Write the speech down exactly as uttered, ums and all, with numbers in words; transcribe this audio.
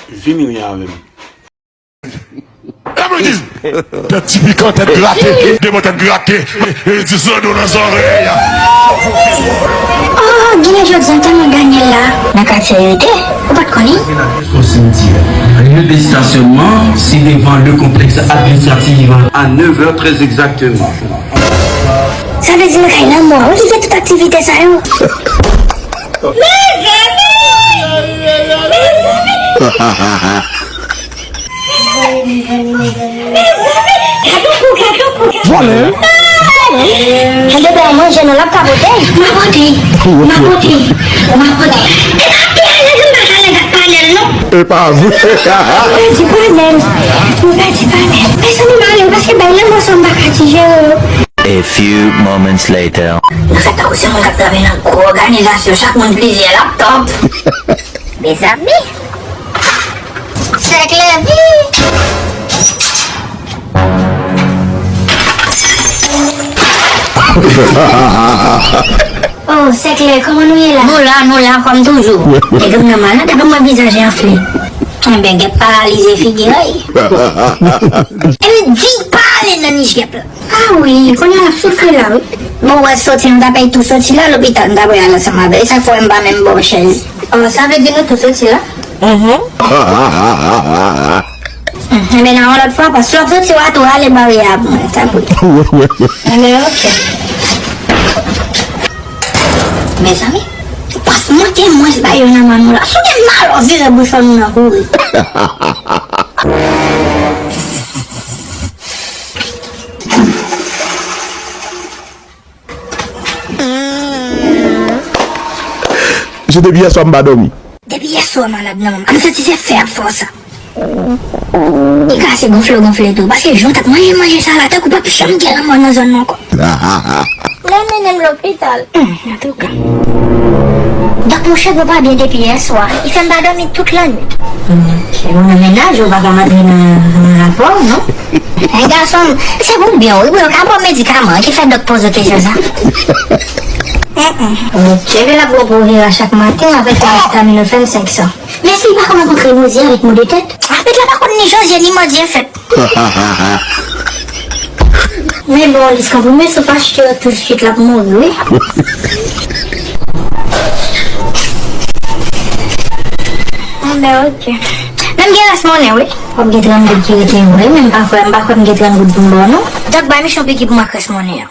Vini ri avè m. Tèt ti pikan, tèt grate, de mwen tèt grate, e di zodo nan zòrèy. Oh, genlè jodi a tèlman Daniel la nan katye yo te, ou pa t konnen? Lieu de stationnement, c'est devant le complexe administratif. À neuf heures très exactement. Sa vle di nan kay lanmò wi ki gen tout aktivite sa yo. Mezanmi! Mezanmi! Mezanmi, mezanmi, mezanmi, mezanmi. Mezanmi! Gade kou, gade kou, gade kou. Vòlè! Vòlè! Gade bèl manje nou l ap kapote. M a pote. M a pote. M a pote. E pa pye ale di m pa t alèz ak panèl non. E pa vre. Pèdi panèl. Nou pèdi panèl. Mezanmi m ale wi paske bay lanmò sa m pa ka di jere yo. A few moments later. Nou fè tankou se moun k ap travay nan gwo òganizasyon, chak moun plizyè laptòp. Mezanmi! Sèk lèvi! Oh, sèk lè, kòman nou ye la? Nou la, nou la, kòm toujou. Nèg m nan malad, apre m wè vizaj enfle. Enben, gèt paralize figi a wi. Epi di pale nan nich gèp la. Ah wi, kounye a l ap soufri la wi. Bon, w wè soti, nou ta pèy tou soti la lopital, nou ta pral ansanm avè l. E sa k fè w wè m pa menm ba w chèz. Oh, sa vle di nou tou soti la? Mhm. Enben, nan yon lòt fwa, paske lòt soti w a tou rale baryè a pou mwen, tanpri. Enben, oke. Mezanmi, pas monte mwens ba yo nan men nou la. Si w gen malè w vire bouch nou nan kouri. Misye depi yèswa m pa dòmi. Depi yèswa malad nan manm. M santi se fè ap fè w sa. Li kase gonfle gonfle tou. Paske jan w t ap manje manje sa la, tankou p ap janm gen lanmò nan zòn nan ankò. Mwen mennen m lopital. Hmm, antouka. Dòk monchè, nou pa byen depi yèswa. Li fè m pa dòmi tout lannwit. Ok, ou nan mennaj ou, pa ka rantre nan, nan rapò w, non? Hey, gason m, se pou byen w wi, pou yo ka ba w medikaman ki fè dòk poze w kesyon sa. Mm, mm. Ok, epi l ap bon pou w vire a chak maten avèk yon acetaminofèn senk san. Men èske li pa konn rankontre nozye avèk mo de tèt? Apèt la pa konn ni jozye ni mòdye fèt. Men bon, lis konprime, si w pa achte yo touswit, l ap mouri, wi. Bon, ben, ok. Men m gen rès monnen, wi. W ap gen tranngoud ki rete vre, men m pa kwè, m pa kwè m gen tranngoud pou m ba w, non. Dòk, bay misye yon piki pou m ak rès monnen an.